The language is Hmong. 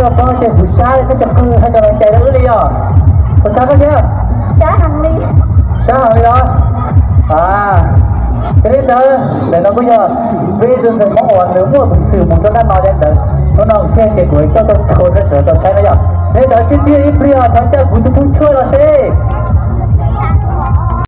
Koj ces kuv sab li, koj tsis qw hais cov los cais rau wb li yog? Puas sab koj thiab? Sab heev li los? Yog li ntawd, ntawm no kuj yog peb tus ntxhais Hmoob uas nws muaj peev xwm mus rau nram no li ntawd. Hnub no thiaj ces kuv coj tau tshua rau sawv daws tau saib na yog. Yog li ntawd sib ntsib ib pliag thov caw kuv tus phub tshuaj los seb.